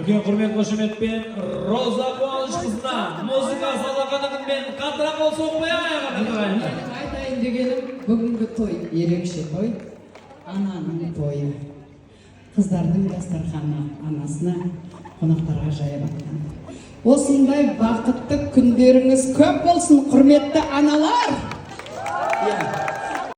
Үлкен құрмет, қошеметпен Роза Қуанышқызына музыка салақанымен қаттырақ қол соғып қояйық, ардақты ағайындар. Менің айтайын дегенім, бүгінгі той ерекше той, ананың тойы. Қыздардың дастарханы анасына, қонақтарға жайып жатқан. Осындай бақытты күндеріңіз көп болсын, құрметті аналар!